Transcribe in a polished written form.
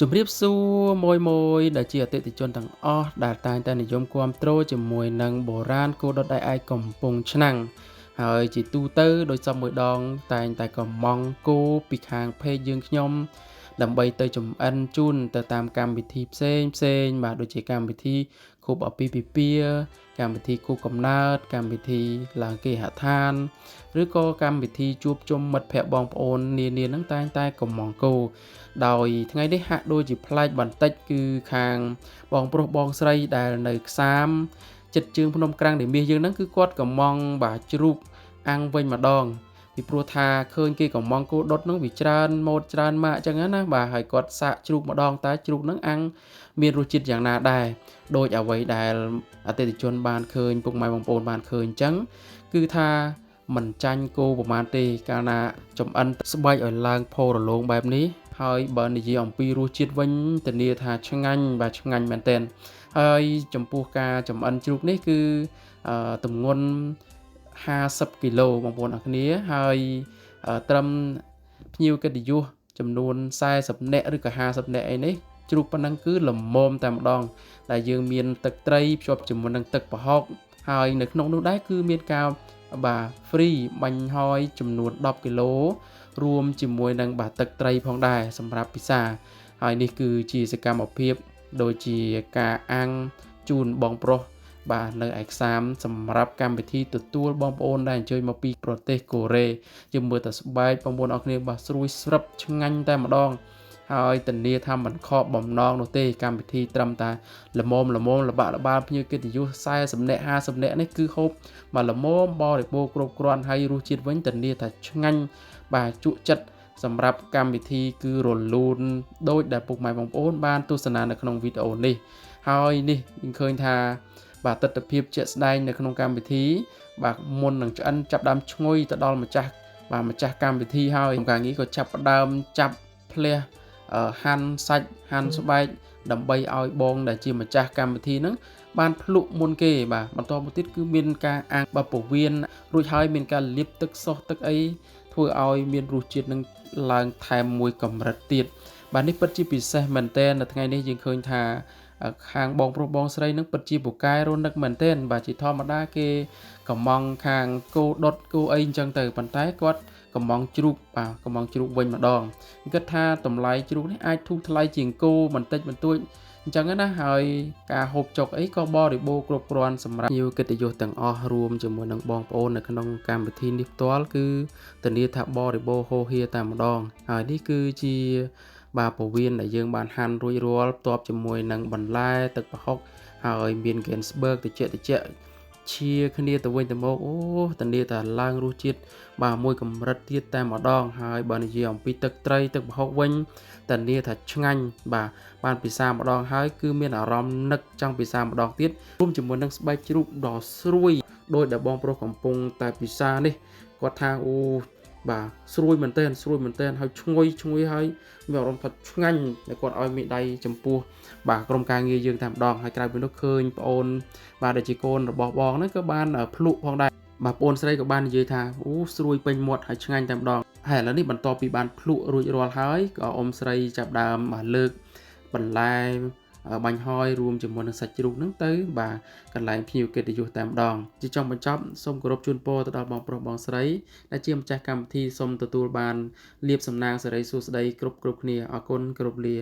ជំរាបសួរមួយមួយដែលជាអតិថិជនទាំងអស់ដែលតែងតែនិយមគាំទ្រជាមួយនឹងបុរាណគោដុតឯឯកំពង់ឆ្នាំងហើយជាទូទៅដោយសពមួយដងតែងតែកំងគោពីខាងពេកយើងខ្ញុំដើម្បីទៅចំអិនជូនទៅតាមកម្មវិធីផ្សេងផ្សេងបាទដូចជាកម្មវិធីខួបអាពាហ៍ពិពាហ៍កម្មវិធីខួបកំណើតកម្មវិធីឡើងគេហដ្ឋានឬក៏កម្មវិធីជួបជុំមិត្តភ័ក្តិបងប្អូននានានឹងតែងតែកំងគោដោយថ្ងៃនេះហាក់ដូចជាប្លែកបន្តិចគឺខាងបងប្រុសបងស្រីដែលនៅខ្សាមចិត្តជើងភ្នំក្រាំងនៃមាសយើងហ្នឹងគឺគាត់កំងបាទជ្រូកអាំងវិញម្ដងពីព្រោះថាឃើញគេកំងគោដុតហ្នឹងវាច្រើនម៉ូតច្រើនម៉ាកអញ្ចឹងណាបាទហើយគាត់សាកជ្រូកម្ដងតែជ្រូកហ្នឹងអាំងមានរសជាតិយ៉ាងណាដែរដោយអ្វីដែលអតិថិជនបានឃើញពុកម៉ែបងប្អូនបានឃើញអញ្ចឹងគឺថាមិនចាញ់គោប្រហែលទេកាលណាចំអិនស្បែកឲ្យឡើងផូររលោងបែបនេះហើយបើនិយាយអំពីរសជាតិវិញធានាថាឆ្ងាញ់បាទឆ្ងាញ់មែនទែនហើយចំពោះការចំអិនជ្រូកនេះគឺទម្ងន់50គីឡូបងប្អូនអរគ្នាហើយត្រឹមភ្ញៀវកិត្តិយសចំនួន40នាក់ឬក៏50នាក់អីនេះជ្រូកប៉ុណ្ណឹងគឺល្មមតែម្ដងដែលយើងមានទឹកត្រីភ្ជាប់ជាមួយនឹងទឹកប្រហុកហើយនៅក្នុងនោះដែរគឺមានការបាទ free បាញ់ហយចំនួន10គីឡូរួមជាមួយនឹងបាទទឹកត្រីផងដែរសម្រាប់ពិសាហើយនេះគឺជាសកម្មភាពដូចជាការអាំងជូនបងប្រុសបាទនៅឯខ្សាមសម្រាប់កម្មវិធីទទួលបងប្អូនដែលអញ្ជើញមកពីប្រទេសកូរ៉េយើងមើលតែស្បែកបងប្អូនអរគ្នាបាទស្រួយស្រឹបឆ្ងាញ់តែម្ដងហើយធានាថាមិនខកបំណងនោះទេកម្មវិធីត្រឹមតែល្មមល្មមលបាក់លបាលភ្ញៀវកិត្តិយស40នាក់50នាក់នេះគឺហូបមកល្មមបរិបូរគ្រប់គ្រាន់ហើយរសជាតិវិញធានាថាឆ្ងាញ់បាទជក់ចិត្តសម្រាប់កម្មវិធីគឺរលូនដោយដែលពុកម៉ែបងប្អូនបានទស្សនានៅក្នុងវីដេអូនេះហើយនេះយើងឃើញថាបាទទិដ្ឋភាពជាក់ស្ដែងនៅក្នុងកម្មវិធីបាទមុននឹងឆ្អិនចាប់ដើមឈ្ងុយទៅដល់ម្ចាស់បាទម្ចាស់កម្មវិធីហើយការងារក៏ចាប់ផ្ដើមចាប់ភ្លះហាន់សាច់ហាន់ស្បែកដើម្បីឲ្យបងដែលជាម្ចាស់កម្មវិធីហ្នឹងបានភ្លក់មុនគេបាទបន្តមកទៀតគឺមានការអាំងបាទពវៀនរួចហើយមានការលាបទឹកសុសទឹកអីធ្វើឲ្យមានរសជាតិនឹងឡើងថែមមួយកម្រិតទៀតបាទនេះពិតជាពិសេសមែនទែននៅថ្ងៃនេះយើងឃើញថាខាងបងប្រុសបងស្រីនឹងពិតជាពូកែរនឹកមែនទែនបាទជាធម្មតាគេកំងខាងគោដុតគោអីអញ្ចឹងទៅប៉ុន្តែគាត់កំងជ្រូកបាទកំងជ្រូកវិញម្ដងគិតថាតម្លៃជ្រូកនេះអាចធូរថ្លៃជាងគោបន្តិចបន្តួចអញ្ចឹងណាហើយការហូបចុកអីក៏បរិបូរគ្រប់គ្រាន់សម្រាប់ភ្ញៀវកិត្តិយសទាំងអស់រួមជាមួយនឹងបងប្អូននៅក្នុងកម្មវិធីនេះផ្ទាល់គឺធានាថាបរិបូរហូរហៀតែម្ដងហើយនេះគឺជាបាទពវៀនដែលយើងបានហាន់រួចរាល់ផ្ទាប់ជាមួយនឹងបន្លែទឹកប្រហុកហើយមាន Gainsberg តិចតិចឈៀគ្នាទៅវិញទៅមកអូធានាថាឡើងរសជាតិបាទមួយកម្រិតទៀតតែម្ដងហើយបើនិយាយអំពីទឹកត្រីទឹកប្រហុកវិញធានាថាឆ្ងាញ់បាទបានពិសាម្ដងហើយគឺមានអារម្មណ៍នឹកចង់ពិសាម្ដងទៀតរួមជាមួយនឹងស្បែកជ្រូកដ៏ស្រួយដោយដែលបងប្រុសកំពុងតែពិសានេះគាត់ថាអូបាទស្រួយមែនទែនស្រួយមែនទែនហើយឈ្ងុយឈ្ងុយហើយមានអារម្មណ៍ថាឆ្ងាញ់ដែលគាត់ឲ្យមេដៃចំពោះបាទក្រុមការងារយើងតែម្ដងហើយក្រៅពីនោះឃើញប្អូនបាទដែលជាកូនរបស់បងហ្នឹងក៏បានភ្លក់ផងដែរបាទប្អូនស្រីក៏បាននិយាយថាអូស្រួយពេញមាត់ហើយឆ្ងាញ់តែម្ដងហើយឥឡូវនេះបន្ទាប់ពីបានភ្លក់រួចរាល់ហើយក៏អ៊ំស្រីចាប់ដើមបាទលើកបន្លែបាញ់ហយរួមជាមួយនឹងសាច់ជ្រូកហ្នឹងទៅបាទកន្លែងភ្ញៀវកិត្តិយសតែម្ដងជាចុងបញ្ចប់សូមគោរពជូនពរទៅដល់បងប្រុសបងស្រីដែលជាម្ចាស់កម្មវិធីសូមទទួលបានលាភសំណាងសិរីសួស្តីគ្រប់គ្រប់គ្នាអរគុណគោរពលា